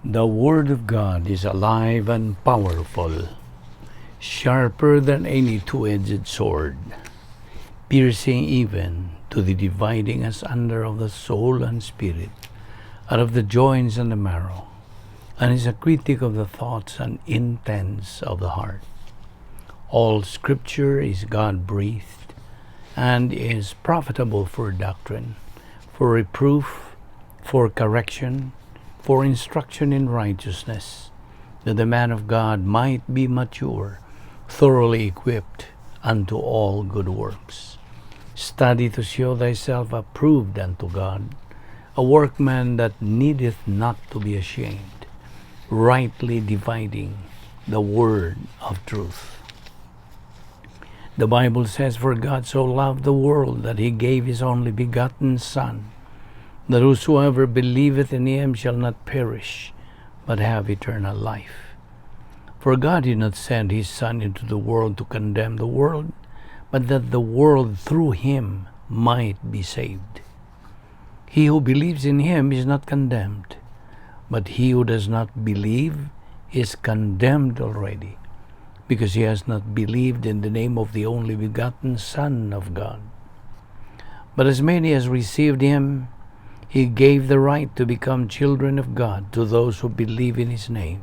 The Word of God is alive and powerful, sharper than any two-edged sword, piercing even to the dividing asunder of the soul and spirit, and of the joints and the marrow, and is a critic of the thoughts and intents of the heart. All Scripture is God-breathed and is profitable for doctrine, for reproof, for correction, for instruction in righteousness, that the man of God might be mature, thoroughly equipped unto all good works. Study to show thyself approved unto God, a workman that needeth not to be ashamed, rightly dividing the word of truth. The Bible says, "For God so loved the world that he gave his only begotten Son, that whosoever believeth in him shall not perish, but have eternal life. For God did not send his Son into the world to condemn the world, but that the world through him might be saved. He who believes in him is not condemned, but he who does not believe is condemned already, because he has not believed in the name of the only begotten Son of God. But as many as received him, he gave the right to become children of God, to those who believe in his name.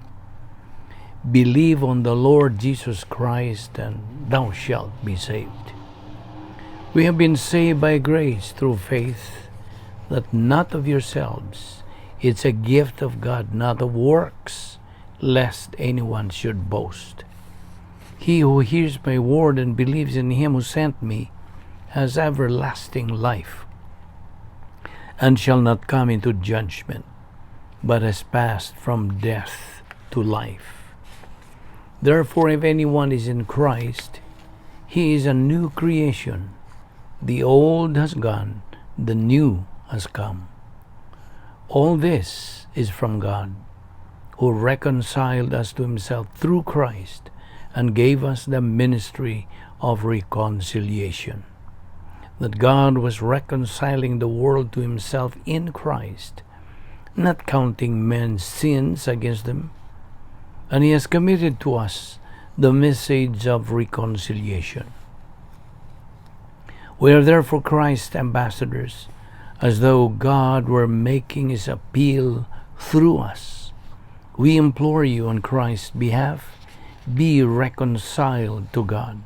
Believe on the Lord Jesus Christ, and thou shalt be saved." We have been saved by grace through faith, that not of yourselves. It's a gift of God, not of works, lest anyone should boast. He who hears my word and believes in him who sent me has everlasting life, and shall not come into judgment, but has passed from death to life. Therefore, if anyone is in Christ, he is a new creation. The old has gone, the new has come. All this is from God, who reconciled us to himself through Christ and gave us the ministry of reconciliation. That God was reconciling the world to himself in Christ, not counting men's sins against them. And he has committed to us the message of reconciliation. We are therefore Christ's ambassadors, as though God were making his appeal through us. We implore you on Christ's behalf, be reconciled to God.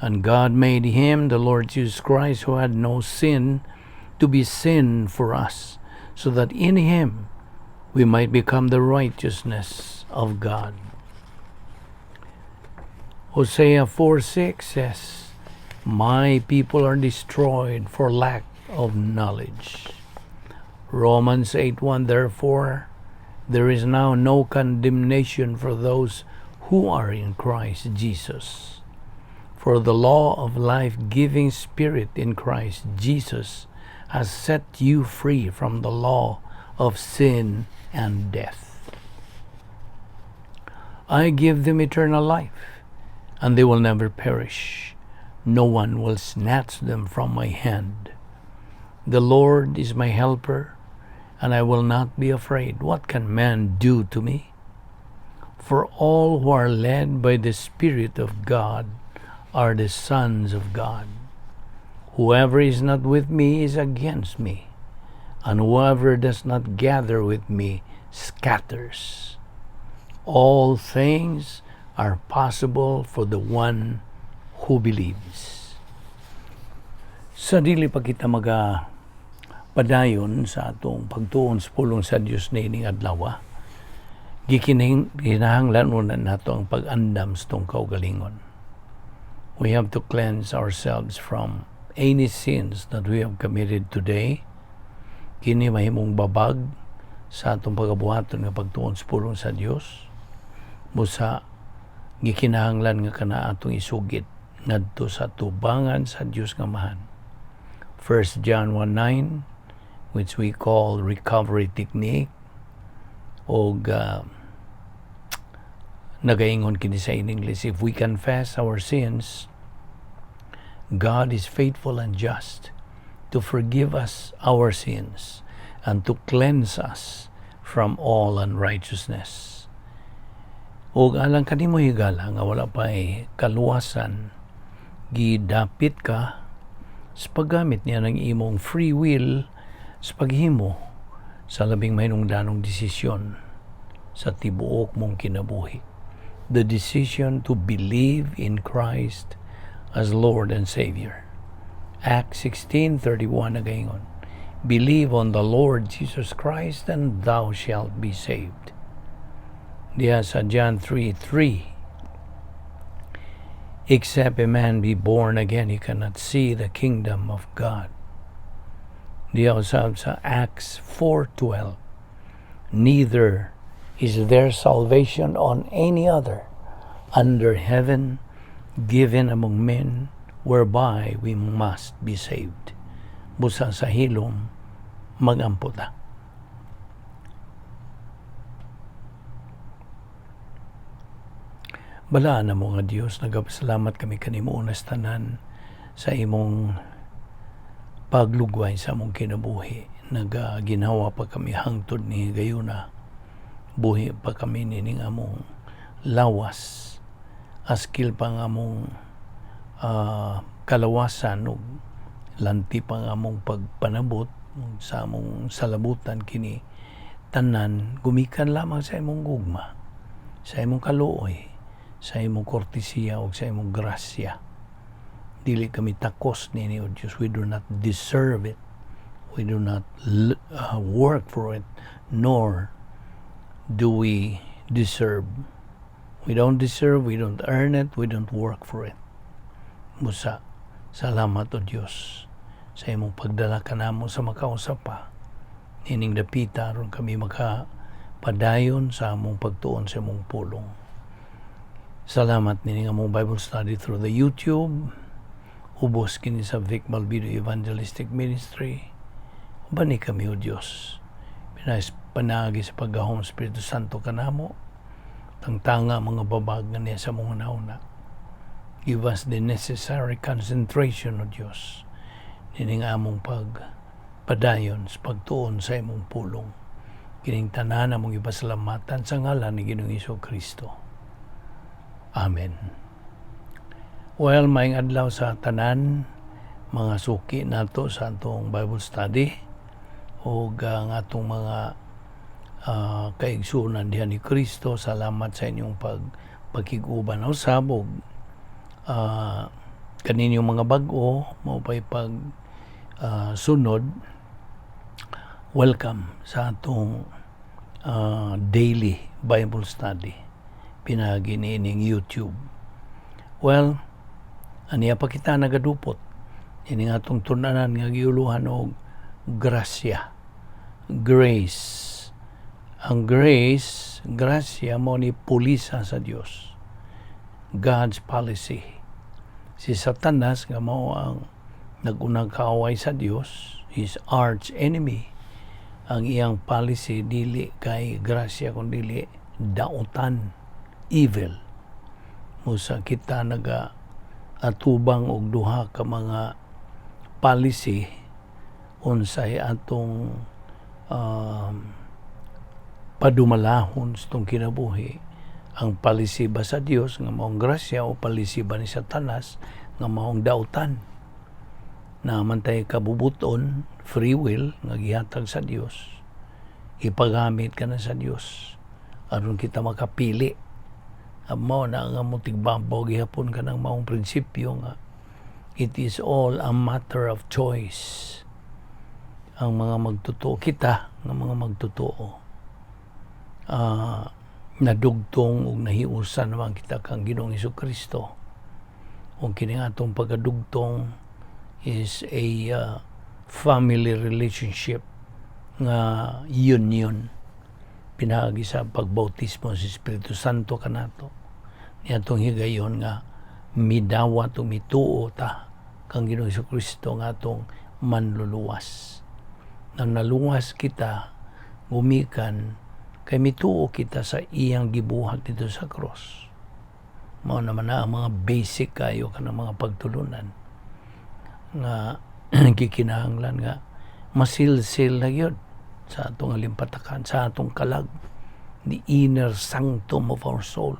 And God made him, the Lord Jesus Christ, who had no sin, to be sin for us, so that in him we might become the righteousness of God. Hosea 4:6 says, "My people are destroyed for lack of knowledge." Romans 8:1, "Therefore, there is now no condemnation for those who are in Christ Jesus. For the law of life-giving Spirit in Christ Jesus has set you free from the law of sin and death." I give them eternal life, and they will never perish. No one will snatch them from my hand. The Lord is my helper, and I will not be afraid. What can man do to me? For all who are led by the Spirit of God are the sons of God. Whoever is not with me is against me, and whoever does not gather with me scatters. All things are possible for the one who believes. Sa dili pa kita maga padayon sa atong pagtuon sa pulong sa Dios niining adlaw, gikinahanglan una nato ang pag-andam sa atong kaugalingon. We have to cleanse ourselves from any sins that we have committed today. Kini mahimong babag sa atong pagabuhaton nga pagtuon sa pulong sa Dios. Busa gikinahanglan nga kana atong isugit ngadto sa tubangan sa Dios nga Amahan. 1 John 1:9, which we call recovery technique, og nagaingon kini sa in English, "If we confess our sins, God is faithful and just to forgive us our sins and to cleanse us from all unrighteousness." from all unrighteousness. Ug alang kanimo, higala, nga wala pa'y kaluwasan, gidapit ka sa paggamit niya ng imong free will sa paghimo sa labing mahinungdanong desisyon sa tibuok mong kinabuhi. The decision to believe in Christ as Lord and Savior. Acts 16:31 nagaingon, "Believe on the Lord Jesus Christ and thou shalt be saved." Diha sa John 3:3, "Except a man be born again, he cannot see the kingdom of God." Diha usab sa Acts 4:12, "Neither is there salvation on any other under heaven given among men whereby we must be saved." Busa sa hilom, magampo ta. Balaan namo nga Dios, nagapasalamat kami kanimo unas tanan sa imong paglugway sa among kinabuhi. Nagaginhawa pa kami hangtod ni gayuna. Buhi pa kami nining among lawas. Askil pa nga among kalawasan ug lanti pa nga among pagpanabot sa among salabutan. Kini tanan gumikan lamang sa imong gugma, sa imong kaluoy, sa imong kortesiya ug sa imong grasya. Dili kami takos nini, O Dios. We do not deserve it. We do not work for it, nor do we deserve. We don't deserve, we don't earn it, we don't work for it. Busa, salamat, O Dios, sa imong pagdala kanamo sa makausap pa nining dapita aron kami makapadayon sa among pagtuon sa imong pulong. Salamat nining among Bible study through the YouTube. Ubos kini sa Vic Balbido Evangelistic Ministry. Ubani kami, O Dios. Pinas panagi sa paggahom Espiritu Santo kanamo. Tangtanga mga babag nga niya sa mga nauna. Give us the necessary concentration, O Dios, nining among pagpadayon sa pagtuon sa imong pulong. Kining tanan among ipasalamatan sa ngalan ni Ginoong Kristo. Amen. Well, maayong adlaw sa tanan mga suki nato sa atong Bible study ug ang atong mga kaigsuonan diha ni Kristo. Salamat sa inyong pagkiguban usab ug kaninyong mga bag-o mao pay pag sunod, welcome sa atong daily Bible study pinaagi niining YouTube. Well, aniya pa kita nagadupot ini atong tun-anan nga giuluhan og grasya, grace. Ang grace, grasya, mo ni pulisa sa Dios, God's policy. Si Satanas nga mao ang nagunang kaaway sa Dios, his arch enemy, ang iyang policy dili kay grasya kun dili dautan, evil. Musa kita naga atubang og duha ka mga policy, unsay atong padumalahon sa itong kinabuhi, ang policy ba sa Dios nga maong grasya o policy ba ni Satanas nga maong dautan? Naa man tay kabubuton, free will nga gihatag sa Dios. Ipagamit ka na sa Dios aron kita makapili. Mao na nga mo tigbabaw gihapon kanang maong prinsipyo nga it is all a matter of choice. Ang mga magtotoo, kita nga mga magtotoo, nadugtong ug nahiusan naman kita kang Ginoong Kristo, ug kini atong pagkadugtong is a family relationship nga union pinaagi sa pagbautismo sa Espiritu Santo kanato niadtong higayon nga midawat o mituo ta kang Ginoong Kristo nga atong manluluwas. Na naluwas kita gumikan kay mituo kita sa iyang gibuhat dito sa cross. Mao naman na ang mga basic kayo kanang mga pagtulunan nga gikinahanglan nga masilsil na gyud Sa atong alimpatakan, sa atong kalag, the inner sanctum of our soul.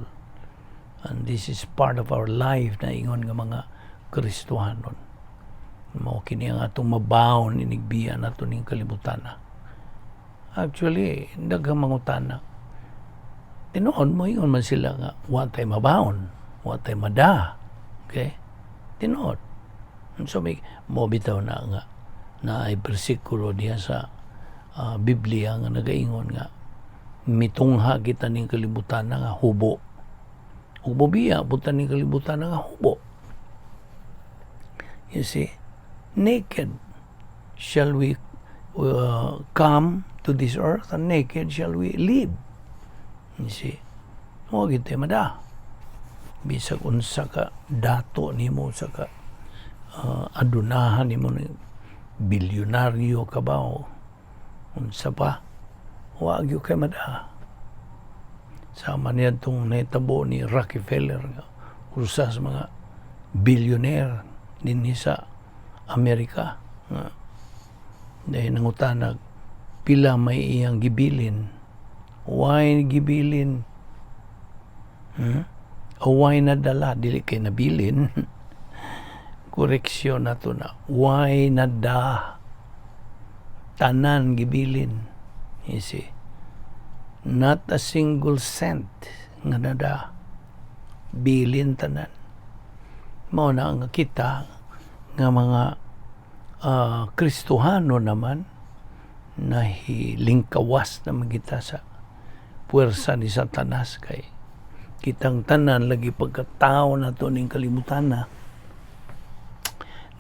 And this is part of our life na ingon nga mga Kristohanon. Mao kini ang atong mabaon inigbiya nato ning kalibutan na. Actually, daghang mangutana. Tinuod mo ingon man sila nga wa tay mabaon, wa tay mada. Okay? Tinuod. So may mo bitaw na nga na ay bersikulo diha sa Biblia nga nagaingon nga mitungha kita ning kalibutan na nga hubo. Ug mobiya pud ta ning kalibutan na nga hubo. You see, naked shall we come to this earth and naked shall we leave. You see, wa gyud tay mada. Bisag unsa ka dato nimo, sa ka adunahan nimo, ni bilyonaryo ka ba o unsa pa, wa gyud kay mada. Sama niya itong nahitabo ni Rockefeller nga usa sa mga billionaire dinhi sa Amerika nga dahil nangutanag pila may iyang gibilin. Why gibilin? O why nadala? Dili kay nabilin. Koreksyon na to na. Why nada? Tanan gibilin. You see? Not a single cent nga nada. Bilin tanan. Mao na nga kita nga mga Kristohano naman, nahilingkawas naman kita sa puwersa ni Satanas kay kitang tanan lagi pagkatao nato ning kalibutan na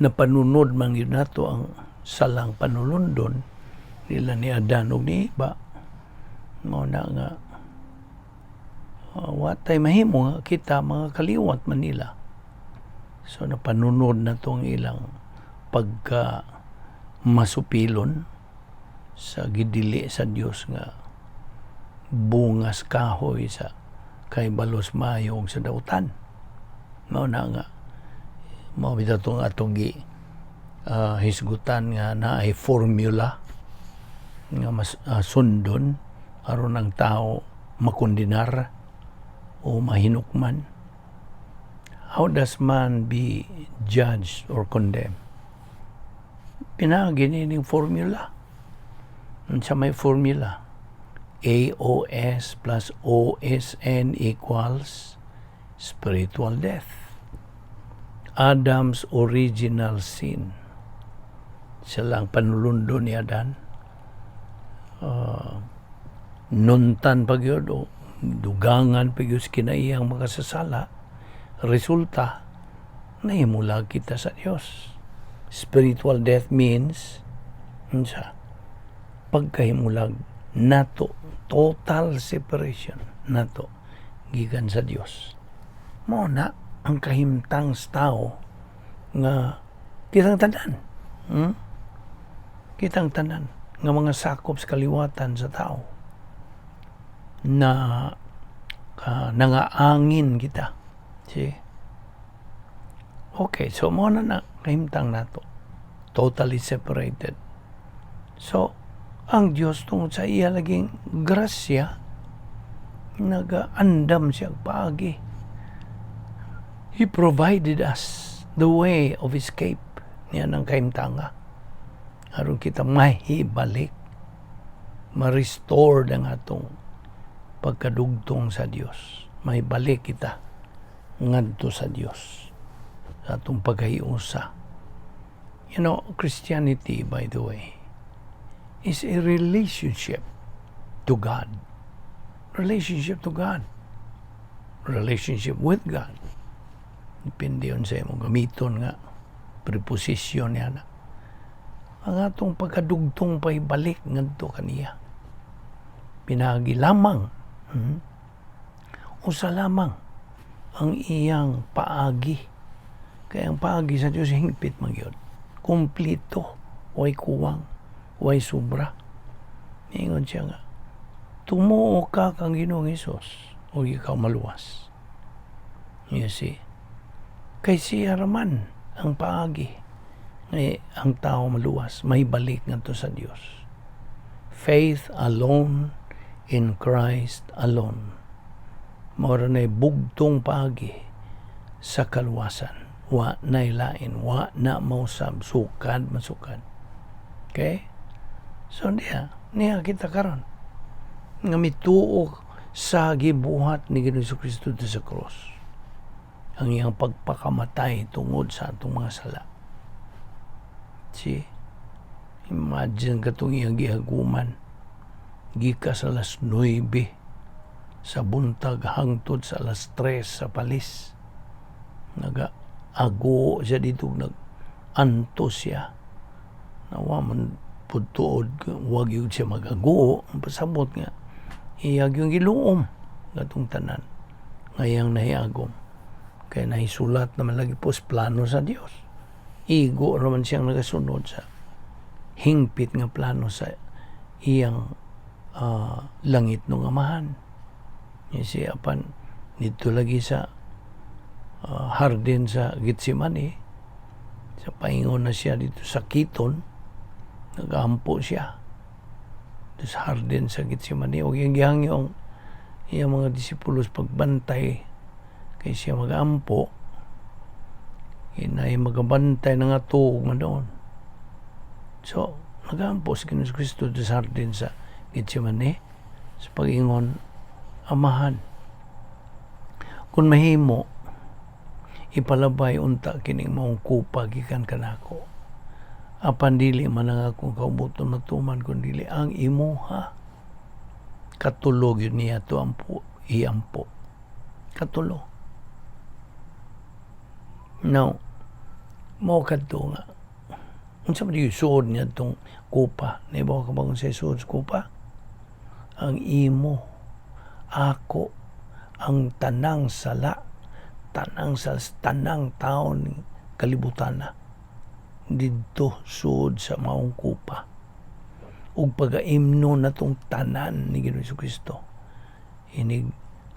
napanunod man gyud nato ang salang panulundon nila ni Adan ug ni Eva. Mao na nga wa tay mahimo nga kita mga kaliwat man nila, so napanunod na tong ilang pagka masupilon sa gidili sa Dios nga bungas kahoy sa kahibalos maayo ug sa dautan. Mao na nga mao bitaw tong atong gi hisgutan nga naay formula nga mas sundon aron ang tao makondenar o mahinukman. How does man be judged or condemned? Pinaagi ning formula. Unsa may formula? AOS plus OSN equals spiritual death. Adam's original sin. Siya lang panulundo ni Adan. Nuntan pa gyud o dugangan pa gyud sa kinaiyang makasasala. Resulta, nahimulag kita sa Dios. Spiritual death means unsa? Pagkahimulag nato, total separation nato gikan sa Dios. Mao na ang kahimtang sa tao nga kitang tanan. Kitang tanan nga mga sakop sa kaliwatan sa tao na nangaangin kita. See? Okay, so mao na na kahimtang nato. Totally separated. So, ang Dios tungod sa iya laging grasya, nagaandam siya paagi. He provided us the way of escape niya ng kahimtanga. Aron kita mahibalik, ma-restore ang atong pagkadugtong sa Dios. Mahibalik kita ngadto sa Dios sa atong pagkahiusa. Christianity, by the way, is a relationship to God. Relationship to God. Relationship with God. Depende yun sa imong gamiton nga preposition niya na. Ang atong pagkadugtong pahibalik ngadto kaniya. Pinaagi lamang. Usa lamang ang iyang paagi. Kaya ang paagi sa Diyos hingpit man gyud. Kumplito, way kuwang, way sobra. Ingon siya nga, tumuo ka kang Ginoong Hesus o ikaw maluwas. You see? Kay siya raman ang paagi ngay ang tao maluwas, may balik ngadto sa Dios. Faith alone in Christ alone. Mao ra nay bugtong paagi sa kaluwasan. Wa nay lain, wa na mausab, sukad masukad. Okay? So diha, niya kita karon nga mituo sa gibuhat ni Ginoong Kristo sa cross. Ang iyang pagpakamatay tungod sa atong mga sala. See? Imagine katong iyang gihaguman. Gikas alas 9 sa buntag hangtod sa alas 3 sa palis. Naga ago siya dito, nag-antos siya. Nawa man pud tuod, wag yun siya mag-ago. Ang pasabot nga, iyag yung giluom katong tanan ngayang nahiagom. Kaya nahisulat naman lagi po sa plano sa Dios. Igo naman siyang nagasunod sa hingpit nga plano sa iyang langit ng Amahan. Siya apan dito lagi sa hardin sa Gethsemane, sa paingon na siya dito sa Kiton, nagampo siya dito sa hardin sa Gethsemane. O yung gihangyo ang iyang mga disipulos pagbantay kay siya magampo, inay magabantay na nga tuog man doon. So, nagampo si Ginoong Kristo sa hardin sa Gethsemane sa pag-ingon, "Amahan, kung mahimo, ipalabay unta kining maong kupa gikan kanako. Apan dili man ang akong kaubuton matuman kun dili ang imuha." Katulo yun niya to ampo, iampo. Katulo. Now, mao kadto nga unsa man yung suod niya tong kupa? Naibaw ka ba kung sa suod sa kupa? Ang imo, ako, ang tanang sala, tanang sa tanang taon kalibutan na didto suod sa maong kupa. Ug pagaimno na tong tanan ni Ginoong Kristo, inig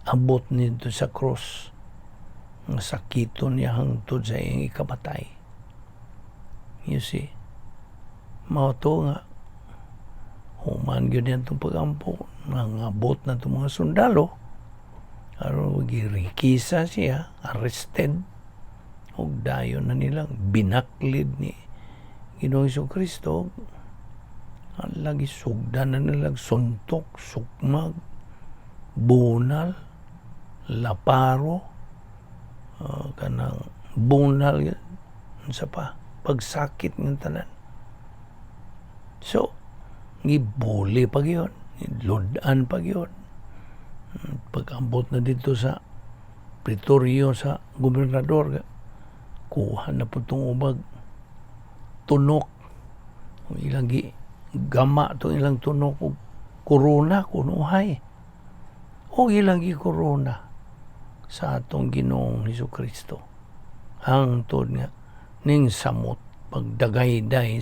abot nito sa cross nga sakiton niya hangtod sa iyang ikamatay. You see? Mao to nga human gyud niya itong pagampo, nangabot na itong mga sundalo aron girikisa siya, arrested, ug dayon na nilang binaklid ni Ginoong Kristo. Lagi sugdan na nilang suntok, sukmag, bunal, laparo, kanang bunal, unsa pa, pagsakit ng tanan. So, gibuli pa gyud, ludan pa gyud. Pag-ambot na dito sa pretoryo sa gobernador, kuha na po itong ubag tunok. Ang ilang gi gama itong ilang tunok og korona kunuhay. O ilang gi korona sa atong Ginoong Hesus Kristo. Hangtod nga ning samot pagdagayday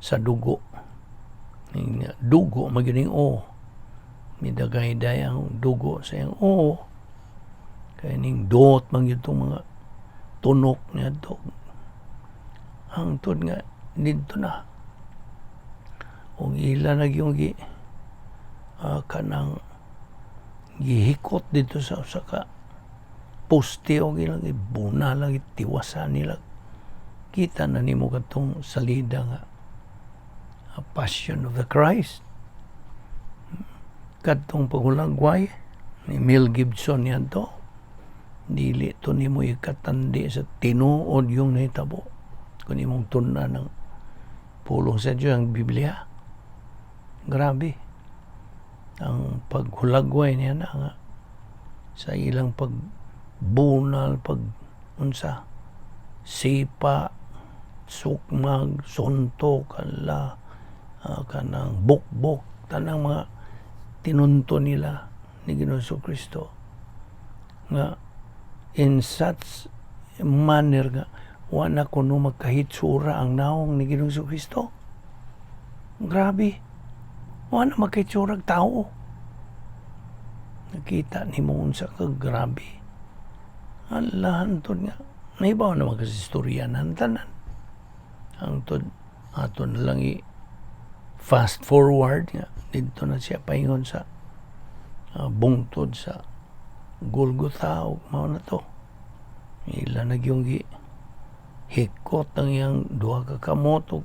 sa dugo. Ning dugo magining o midagayday ang dugo sa iyang o kay ning duot man gyud tong mga tunok niya to. Hangtod nga didto na ug ila na gyud gi kanang gihikot dito sa usa ka poste o ilang ibuna lang, tiwasan nila. Kita na nimo katong salida nga a Passion of the Christ, kadtong paghulagway ni Mel Gibson yan to. Dili to nimo ikatandi sa tinuod yung nahitabo kung imong tun-an ng pulong sa Diyos, ang Biblia. Grabe ang paghulagway niya na nga sa ilang pagbunal, pag unsa, sipa, sukmag, suntok, ala, kanang bukbok, tanang mga tinunto nila ni Ginoong Kristo nga in such manner nga wa na kuno magkahitsura ang naong ni Ginoong Kristo. Grabe. Wa na magkahitsura ang tao. Nakita ni mo unsa ka grabe. Ala, hantod nga. Nahibaw naman kasi istorya ng tanan. Hangtod ato na lang i fast forward nga. Didto na siya paingon sa bungtod sa Golgotha ug mao na to. Ila na gyung gi hikot ang iyang duha ka kamot ug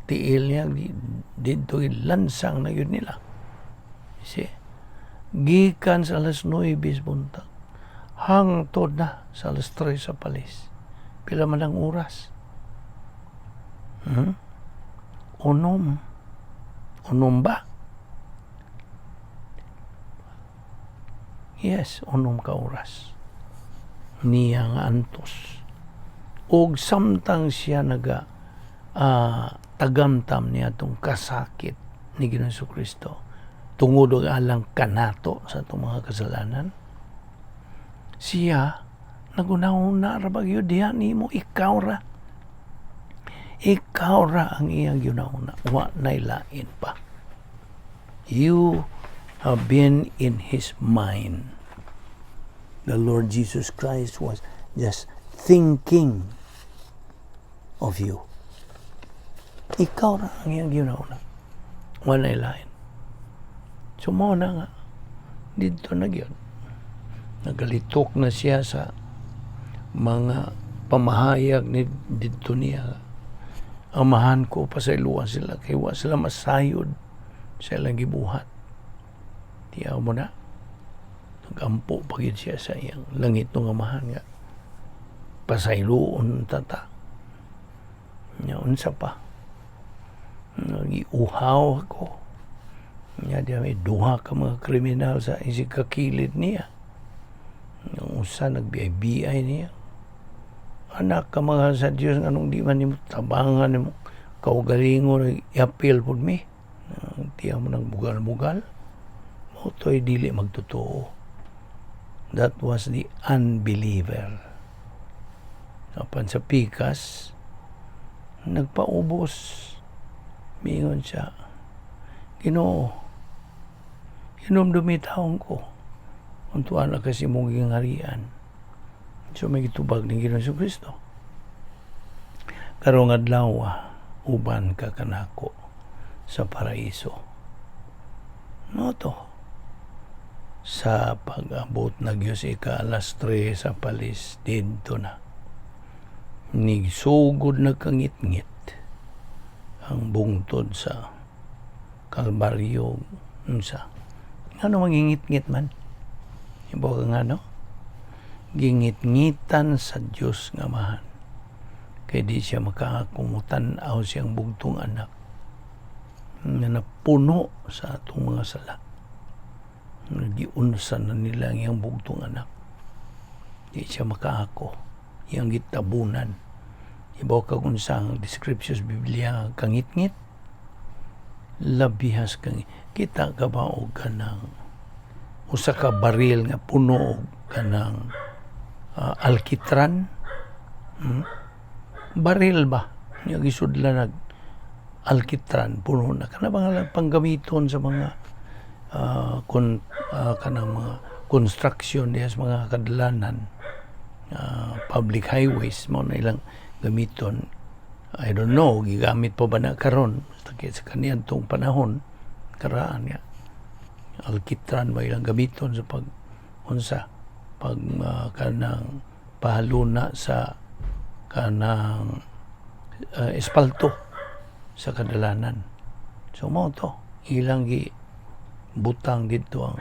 tiil niya didto, lansang na gyud nila. See? Gikan sa alas 9 sa buntag hangtod na sa alas 3 sa palis. Pila man ang oras? Hmm? 6. 6 ba? Yes, 6 ka oras. Niya nga antos. Og samtang siya naga tagamtam niya itong kasakit ni Ginoong Kristo tungod og alang kanato sa atong mga kasalanan, siya nagunahuna ra ba gyud diha nimo, ikaw ra. Ikaw ra ang iyang ginahuna, wa nay lain pa. You have been in His mind. The Lord Jesus Christ was just thinking of you. Ikaw ra ang iyang ginahuna. Walay lain. So mao na nga, didto na gyud. Nagalitok na siya sa mga pamahayag ni didto niya. "Amahan ko, pasayloa sila kay wa sila masayod sa ilang gibuhat." Tiyaw mo na. Nagampo pa gyud siya sa iyang langit ng Amahan nga pasayloon tata. Nya unsa pa? Giuhaw ako. Nya di may duha ka mga kriminal sa isig kakilid niya. Ang usa nagbiay-biay niya. "Anak ka mga sa Dios, nganong di man nimo tabangan nimo kaugalingon, i-appeal pud mi?" Tiya mo nang bugal-bugal. Mao to'y dili magtotoo. That was the unbeliever. Apan sa pikas, nagpaubos. Mingon siya, "Ginoo, hinumdumi taon ko kung tuwa na kasi mong gingharian." So may gitubag ni Ginoong Kristo, "Karong adlaw, uban ka kanako sa paraiso." No to. Sa pag-abot na Diyos ika alas 3 sa palis, didto na. Nigsugod na kangit-ngit ang bungtod sa Kalbaryo. Unsa? Ano mangingit-ngit man? Ibo ka nga, no? Gingit-ngitan sa Dios nga Amahan. Kay di siya makakumutan-aw siyang bugtong anak nga napuno sa atong mga sala. Giunsa na nila ang iyang bugtong anak. Di siya makaako. Iyang gitabunan. Ibaw ka kung sa ang descriptions Biblia kangit-ngit. Labihas kang kita ka ba og kanang usa ka baril nga puno og kanang alkitran? Baril ba? Nga gisudlan nag alkitran, puno na kana ba panggamiton sa mga kanang mga construction diha sa mga kadalanan, public highways, mao na ilang gamiton. I don't know, gigamit pa ba na karon? Basta kay sa kaniadtong panahon karaan nga alkitran ba ilang gamiton sa pag unsa, pag kanang pahaluna sa kanang espalto sa kadalanan. So mao to, ilang gi butang didto ang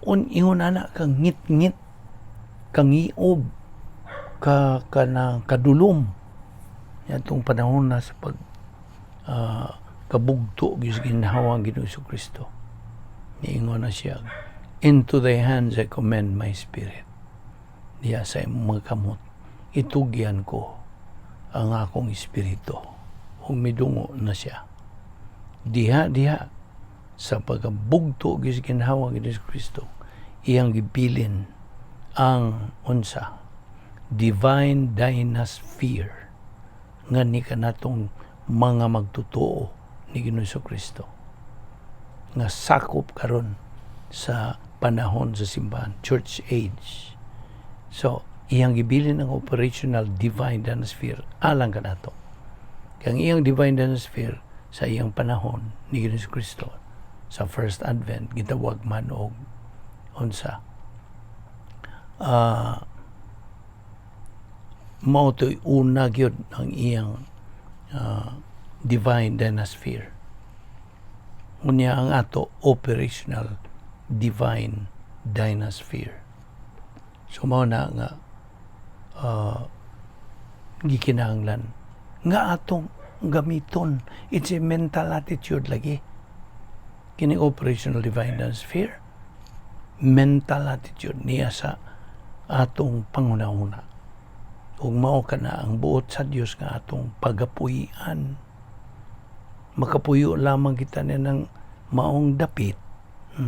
un ingon ana kang ngit-ngit, kangiob, ka kanang kadulom yatong panahon na sa pag kabugto gyud sa ginhawa ang Ginoong Kristo. Niingon na siya, "Into thy hands I commend my spirit." Diya sa imong mga kamot, itugyan ko ang akong espiritu. Ug midungo na siya. Diha, diha, sa pagkabugto gyud sa ginhawa ang Ginoong Kristo, iyang gibilin ang unsa, divine dynasphere nga ni kanatong mga magtotoo ni Ginoong Kristo nga sakop karon sa panahon sa simbahan, church age. So, iyang gibilin ang operational divine dynasphere alang kanato. Kaya ang iyang divine dynasphere Sa iyang panahon ni Jesu Kristo sa first advent, gitawag man og unsa, mao to'y una gyud ang iyang divine dynasphere. Unya ang ato operational divine dynasphere. So mao na nga gikinahanglan nga atong gamiton. It's a mental attitude lagi. Kini operational divine dynasphere, mental attitude niya sa atong panghuna-huna. Ug mao kana ang buot sa Dios nga atong pagapuy-an. Makapuyo lamang kita niya ng maong dapit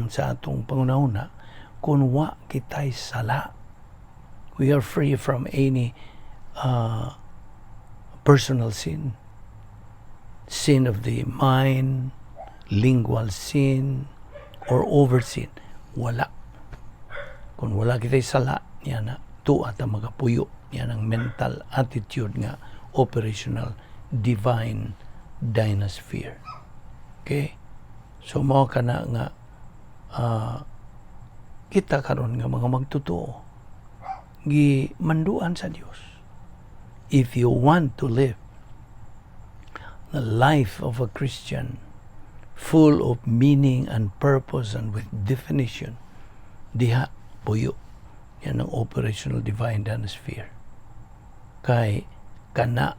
sa atong panghuna-huna kung wa kita'y sala. We are free from any personal sin. Sin of the mind, lingual sin, or overt sin. Wala. Kung wala kita'y sala, niya na, tuwa ta magapuyo. Yan ang mental attitude nga operational divine dynasphere. Okay? So mao kana nga kita karon nga mga magtotoo gimanduan sa Dios. If you want to live the life of a Christian full of meaning and purpose and with definition, diha puyo yan ang operational divine dynasphere. Kay kana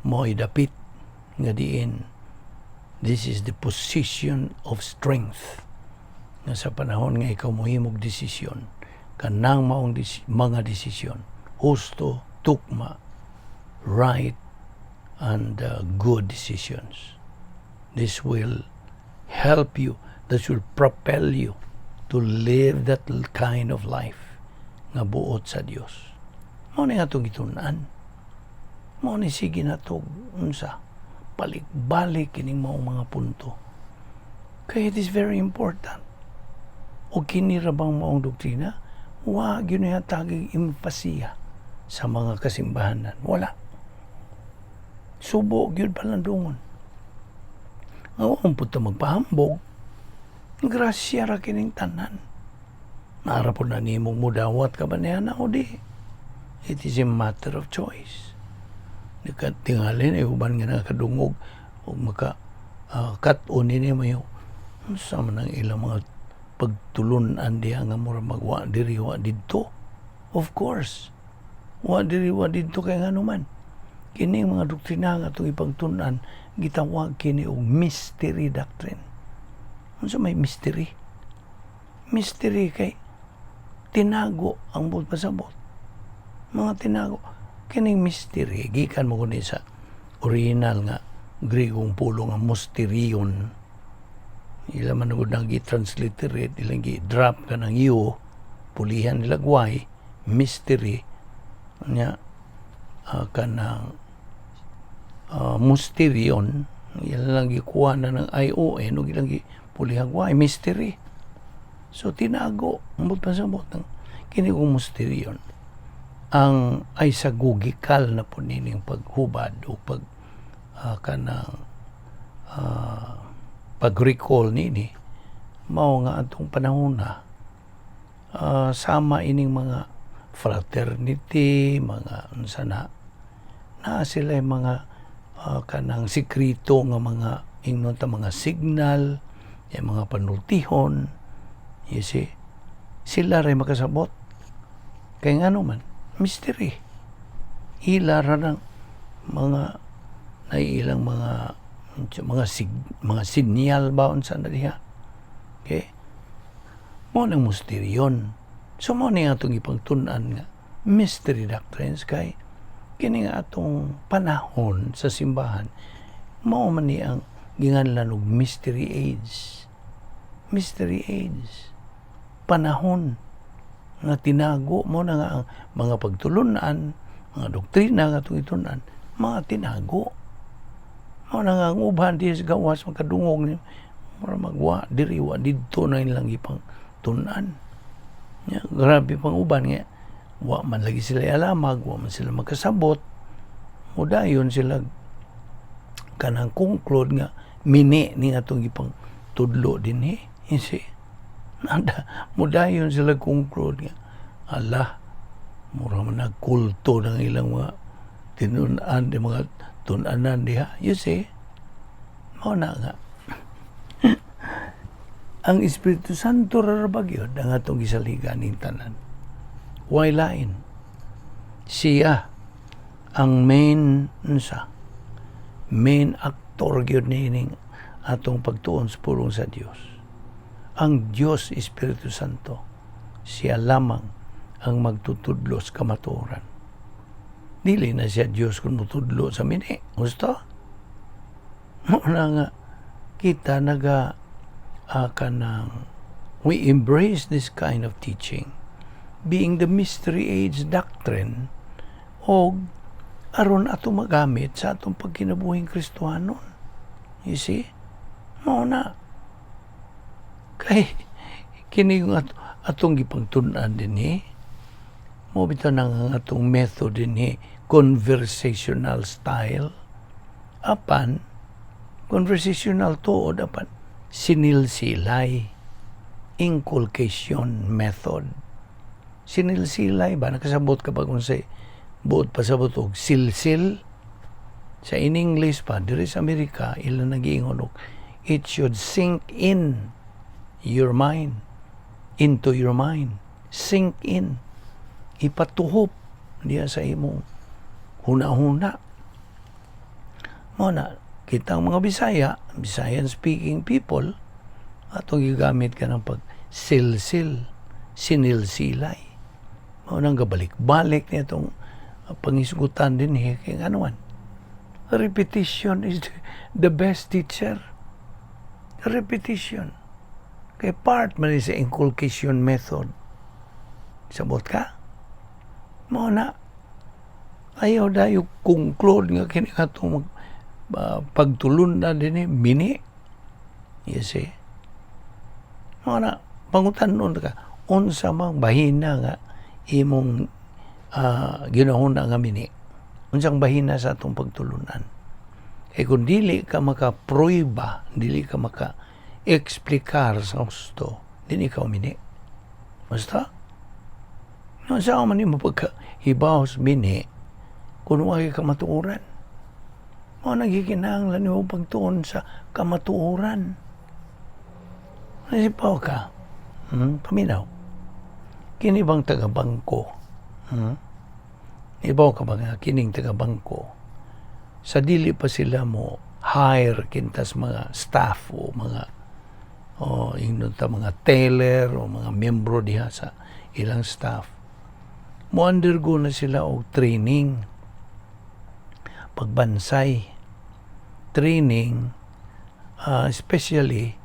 mo'y dapit nga diin this is the position of strength nga sa panahon nga ikaw mohimog desisyon, kanang maong mga desisyon husto, tukma, right and good decisions. This will help you, this will propel you to live that kind of life nga buot sa Dios. Mao ni atong gitun-an. Mao ni sige na to unsa, balik-balik kining maong mga punto. Kaya it is very important. O kini ra bang maong doktrina, wa gyud hatagig empasiya sa mga kasimbahanan. Wala. Subo gyud palandungon. Ang punto magpahambog, grasya ra kining tanan. Naara po na nimong mudawat ka ba niya na o di. It is a matter of choice. Nakatingalin ay uban nga nakadungog o maka kat-on ni mayo. Unsa man ang ilang mga pagtulunan diha nga mura magwa diri wa didto? Of course. Wa diri wa didto kay ngano man. Kini mga doktrina nga atong ipagtun-an, gitawag kini og mystery doctrine. Unsa may mystery? Mystery kay tinago ang buot pasabot. Mga tinago. Kining mystery gikan mo kuni sa original nga Gregong pulong nga mysterion. Ila man gud nang gi-transliterate, ilang gi-drop ka ng U, pulihan nila y, mystery nya kanang mysterion, ila lang gikuha na ng ION ug ilang gipulihag y, mystery. So tinago ang buot pasabot ng kini kong mysterion ang ay sa gugikal na po nining paghubad o pag kanang pag-recall nini, mao nga atong panahon na sama ining mga fraternity, mga unsa na naa sila mga kanang sekreto nga mga ingnon ta mga signal, yung mga panultihon, you see, sila ray makasabot kay ngano man mystery. Ila ra ng mga naiilang mga sinyal ba, unsa na diha. Okay, mo nang mysterion. So mo ni atong ipagtun-an nga mystery doctrines kay kini nga atong panahon sa simbahan mao man ni ang ginganlan og mystery age. Mystery age, panahon nga tinago mo na nga ang mga pagtulunan, mga doktrina nga atong itun-an, mga tinago. Mo na nga ang uban di sa gawas makadungog ni mura magwa diri wa didto na ilang ipang tun-an. Ya, grabe pang uban nga wa man lagi sila alamag, wa man sila makasabot. Mudayon sila. Kanang conclude nga mini ni atong ipang tudlo dinhi. You see? Nada, mudayon sila conclude nga, ala, mura man nagkulto ng ilang mga tinun-an, di mga tun-anan diha. You see? Mao na nga. Ang Espiritu Santo ra ba gyud ang atong gisaligan ning tanan. Way lain. Siya ang main unsa, main actor gyud niining atong pagtuon sa pulong sa Dios. Ang Dios Espiritu Santo, siya lamang ang magtutudlo sa kamatuoran. Dili na siya Dios kung mutudlo sa mini. Gusto? Mao na nga kita naga kanang we embrace this kind of teaching being the mystery age doctrine og aron ato magamit sa atong pagkinabuhing Kristohanon. You see? Mao na. Kay kini yung atong gipagtun-an dinhi, mo bitaw nang ang atong method dinhi, conversational style. Apan conversational tuod, apan sinilsilay, inculcation method. Sinilsilay ba? Nakasabot ka ba kung sa buot pasabot og silsil? Sa in English pa, diri sa Amerika, ilang nagiingon og it should sink in your mind, into your mind. Sink in. Ipatuhop diya sa imong huna-huna. Mo na, kitang mga Bisaya, Bisayan speaking people, atong gigamit ka ng pagsilsil, sinilsilay. Mao nang gabalik-balik niya itong pangisgutan din kay ano man. Repetition is the best teacher. Repetition. Kay part man ni sa inculcation method. Sabot ka? Mao na. Ayaw dayo conclude nga kini atong pagtulun-an dinhi mini. You see? Mao na, pangutan-on ka, unsa mang bahina nga imong ginahuna nga mini? Unsang bahina sa atong pagtulunan? Kay kung dili ka maka-prueba, dili ka maka-eksplikar sa husto, dili ka mini. Basta? No, sa man nimo pagkahibaw sa mini, kung wa kay kamatuoran. Mao nagikinahanglan nimo pagtuon sa kamatuoran. Nasipaw ka? Paminaw. Kini bang taga-bangko? Ibaw ka ba nga kining taga-bangko? Sa dili pa sila mo hire kintas mga staff o mga o ingnon ta mga teller o mga membro diha sa ilang staff, mo undergo na sila og training, pagbansay, training, especially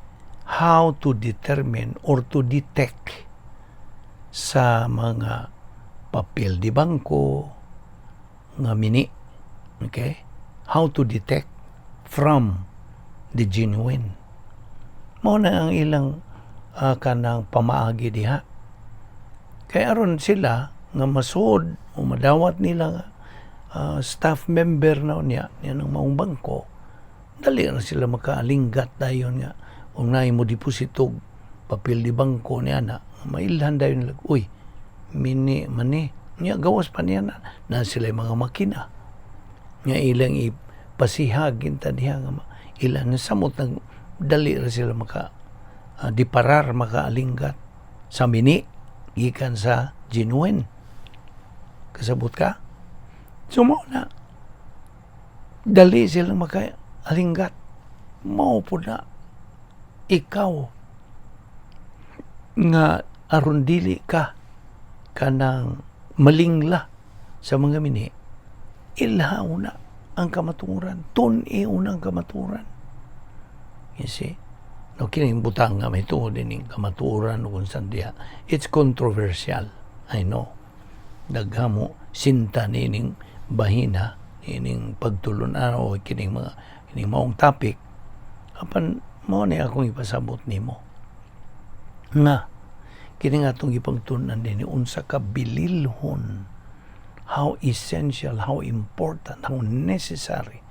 how to determine or to detect sa mga papel di bangko nga mini, okay, how to detect from the genuine. Mao na ang ilang kanang pamaagi diha kay aron sila nga masuod o madawat nila nga staff member na unya niya ng maong bangko, dali na sila makaalinggat dayon nga kung naay mo deposito papel di bangko niya na mailhan dayon nila, "Uy, mini mani niya." Gawas pa niya na na sila mga makina nga ilang ipasihag inta diha nga ilan samot nag dali ra sila maka diparar, makaalinggat sa mini gikan sa genuine. Kasabot ka? So mao na, dali sila makaalinggat. Mao pud na ikaw nga aron dili ka kanang malingla sa mga mini, ilha una ang kamatuoran, tun-i una ang kamatuoran. You see? No, kining butang nga may tungod ining kamatuoran o kung saan diha, it's controversial, I know. Daghan mo sinta niining bahina ining pagtulunan o kining mga kining maong topic, apan mao ni akong ipasabot nimo nga kini nga atong gipagtun-an dinhi, unsa ka bililhon, how essential, how important, how necessary.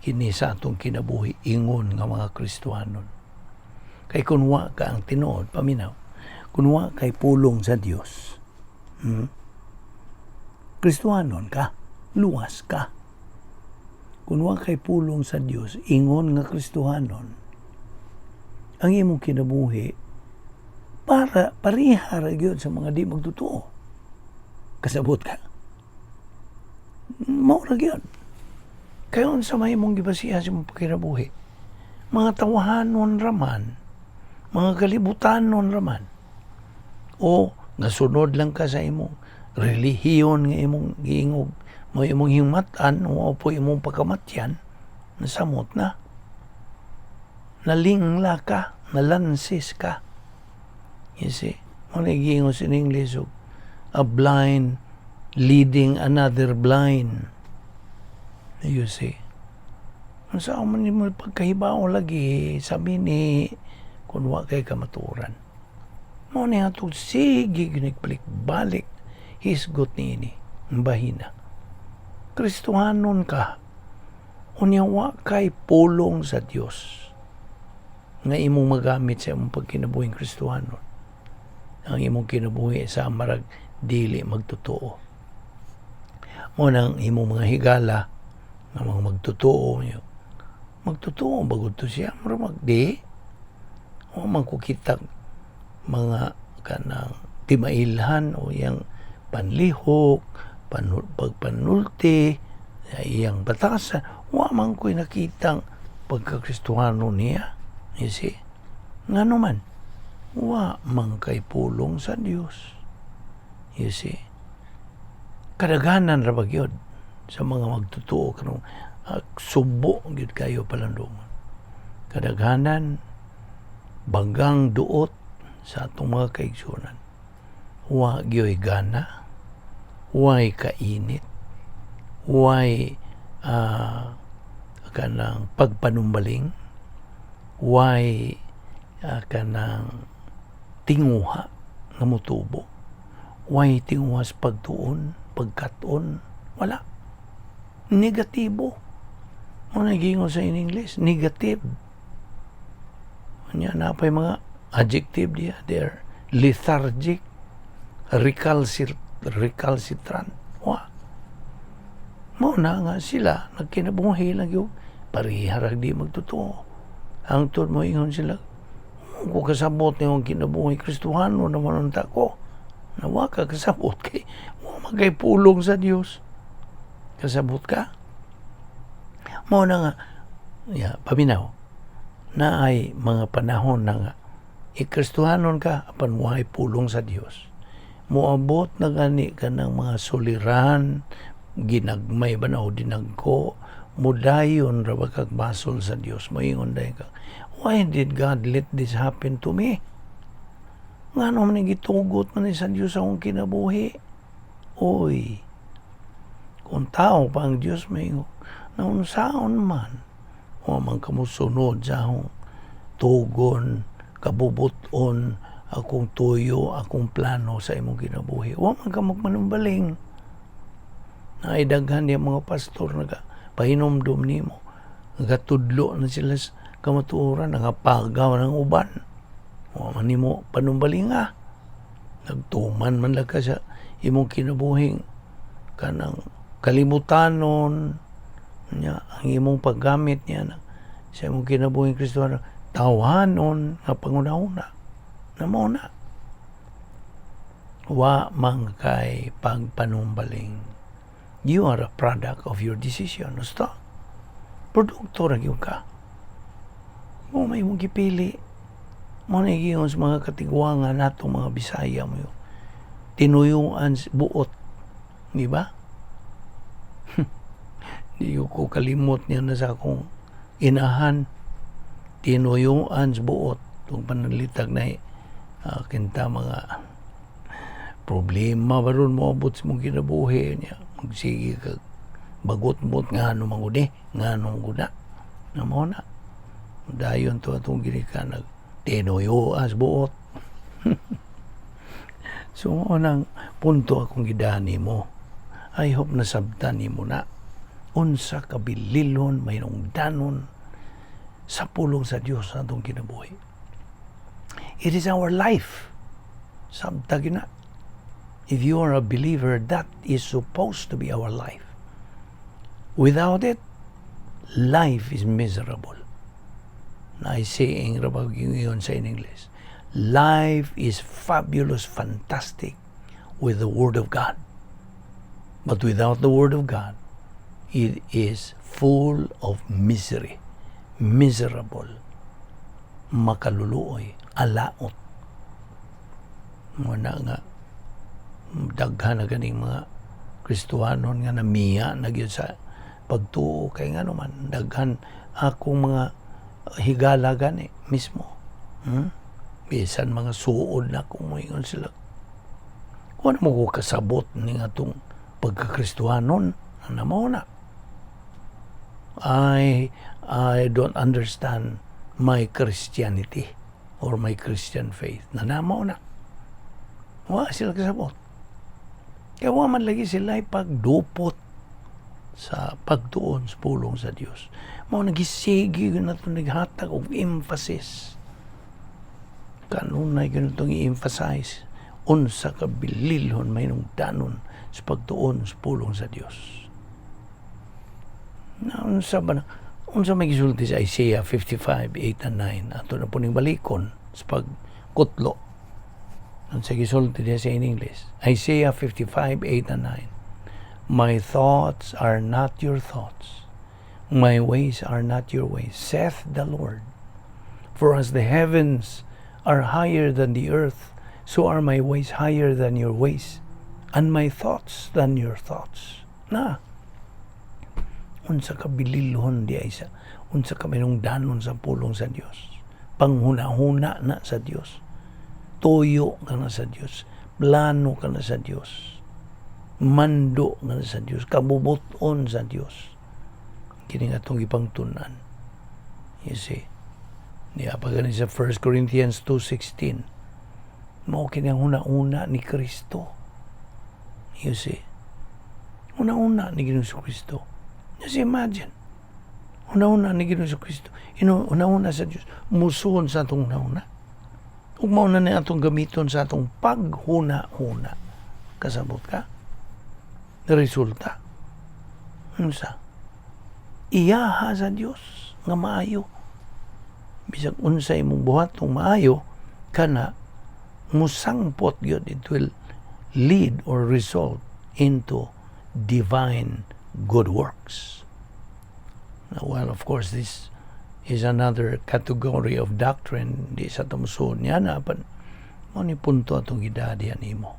Kini sa atong kinabuhi ingon nga mga Kristohanon. Kay kung wa ka ang tinuod, paminaw, kung wa kay pulong sa Dios, Kristohanon ka, luwas ka. Kung wa kay pulong sa Dios, ingon nga Kristohanon, ang imong kinabuhi para pareha ra gyud sa mga di magtotoo. Kasabot ka? Mao ra gyud. Kaya unsa may imong gibasihan sa imong kinabuhi? Mga tawahanon raman, mga kalibutanon raman. O nasunod lang ka sa imong relihiyon nga imong giingog mo imong himatan o po imong pagkamatyan, nasamot na. Nalingla ka, nalansis ka. You see? Mao na giingon in English, og a blind leading another blind. You see? Unsa man nimo pagkahibaw lagi, sabi ni kung wa kay kamatuoran. Mao ni atong sige balik-balik hisgot niini bahina. Kristohanon ka, unya wa kay pulong sa Dios nga imong magamit sa imong pagkinabuhing Kristohanon. Ang imong kinabuhi sa marag dili magtotoo. Mao nang imong mga higala nga mga magtotoo niyo. Magtotoo bagod to siya, mura magdi. O man ko kitag mga kanang timailhan o iyang panlihok, pagpanulti, iyang batasan, wa man ko'y nakitang pagkakristohano niya. You see? Ngano man, wa man kay pulong sa Dios. You see? Kadaghanan ra ba gyud sa mga magtotoo kanong subo gyud kayo palandungon. Kadaghanan bagang duot sa atong mga kaigsunan. Wa gyoy gana, way kainit, way kanang pagpanumbaling, way kanang tinguha nga motubo, way tinguha sa pagtuon, pagkat-on, wala. Negatibo. Mao na giingon sa in English, negative. Unya napay mga adjective diya, they're lethargic, recalcitrant. Wa. Mao na nga sila nagkinabuhi lang yung pareha ra di magtotoo. Hangtod mo ingon sila, kung kasabot niyong kinabuhi Kristohano naman unta ko. Nawa ka kasabot kay wa man kay pulong sa Dios. Kasabot ka? Mao na nga, ya, paminaw, na ay mga panahon na nga ikristohanon ka apan way pulong sa Dios. Moabot na gani ka ng mga suliran, ginagmay ba na o dinagko, mudayon ra ba kag basol sa Dios. Moingon dayon ka, "Why did God let this happen to me? Ngano man gitugot man ni sa Dios akong kinabuhi?" Oy, kung tao pa ang Dios, may naunsaon man, wa man kamo sunod sa akong tugon, kabubuton, akong tuyo, akong plano sa imong kinabuhi. Wa man ka magmanumbaling. Naay daghan niya mga pastor naga pahinumdum nimo. Nagatudlo na sila sa kamatuoran, nagapagaw ng uban. Wa man nimo panumbalinga. Nagtuman man lang ka sa imong kinabuhing kanang kalimutanon niya ang imong paggamit niya na sa imong kinabuhing Kristohano, tawhanon nga panguna-una na mao na wa man kay pagpanumbaling. You are a product of your decision. Gusto produkto ra gyud ka mo, may imong gipili. Mao na giingon sa mga katigwangan natong mga Bisaya mo yun, tinuyuan buot, di ba? Di ko kalimot niya na sa akong inahan, tinuyuan sa buot tung panalitag na kinta mga problema ba ron moabot sa mong kinabuhi niya, magsige ka bagot-bot, ngano man gud eh, ngano man gud na na mao na dayon to atong ginikan nag tinuyuan sa buot. So mao nang punto akong gidani mo. I hope nasabtan nimo na. Unsa kabililhon mahinungdanon sa pulong sa Dios sa atong kinabuhi. It is our life. Sabta na. If you are a believer, that is supposed to be our life. Without it, life is miserable. Na saying ra ba yun sa in English? Life is fabulous, fantastic with the Word of God. But without the Word of God, it is full of misery, miserable, makaluluoy, alaot. Muna nga, daghan na ganing mga Kristohanon nga namiya na gyud sa pagtuo kay nga naman daghan akong mga higala gani mismo. Bisan mga suod na kung moingon sila. Wala mo ko kasabot ni nga atong pagkakristohanon na mao na. I don't understand my Christianity or my Christian faith. Na mao na. Wa sila kasabot. Kaya wa man lagi sila pagdupot sa pagtuon sa pulong sa Dios. Mao nagisigi na ito, naghatag og emphasis. Kanunay ganitong i-emphasize unsa ka bililhon mahinungdanon sa pagtuon sa pulong sa Dios. Na unsa ba na unsa may gisulti sa Isaiah 55, 8 and 9? Ato na po ning balikon sa pagkutlo. Unsa gisulti diya sa in English? Isaiah 55, 8 and 9. "My thoughts are not your thoughts. My ways are not your ways, saith the Lord. For as the heavens are higher than the earth, so are my ways higher than your ways, and my thoughts than your thoughts." Na, unsa ka bililhon di ay sa, unsa ka minungdanon sa pulong sa Dios. Panghuna-huna na sa Dios. Tuyo ka na sa Dios. Plano ka na sa Dios. Mando ka na sa Dios. Kabubuton sa Dios. Kini nga itong ipangtunan. You see? Niya pa gani sa 1 Corinthians 2:16. Mao kini ang huna-huna ni Kristo. You see? Huna-huna ni Ginoong Kristo. Just imagine. Huna-huna ni Ginoong Kristo. Huna-huna sa Dios. Musuhon sa atong huna-huna. Ug mao na ni atong gamiton sa atong paghuna-huna. Kasabot ka? Resulta. Unsa? Iyaha sa Dios nga maayo. Bisag unsa imong buhatong maayo kana musangpot gyud, it will lead or result into divine good works. Now, well, of course, this is another category of doctrine. Di sa tamusuon niya na, but mao ni punto atong gidadihan nimo.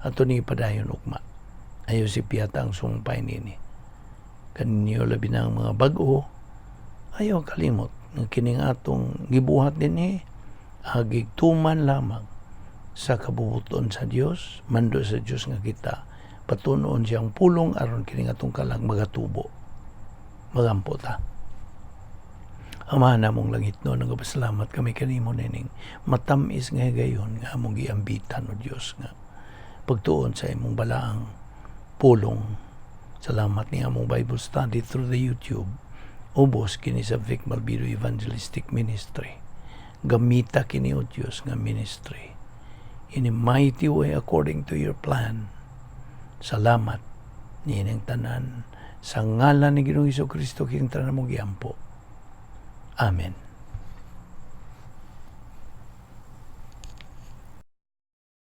Ato ni padayon ugma. Ayo si piyata ang sumpay nini. Kaninyo labi na ang mga bag-o, ayaw kalimot nga kining atong gibuhat dinhi agig tuman lamang sa kabubuton sa Dios, mando sa Dios nga kita patunon siyang pulong aron kining atong kalag magatubo. Magampo ta. Ama namong langitnon, nagapasalamat kami kanimo nining matamis nga higayon nga among giambitan, o Dios, nga pagtuon sa imong balaang pulong. Salamat ni among Bible study through the YouTube. Ubos kini sa Vic Malbido Evangelistic Ministry. Gamita kini, o Dios, nga ministry in a mighty way according to your plan. Salamat niining tanan sa ngalan ni Ginoong Kristo kining tanan mong giampo. Amen.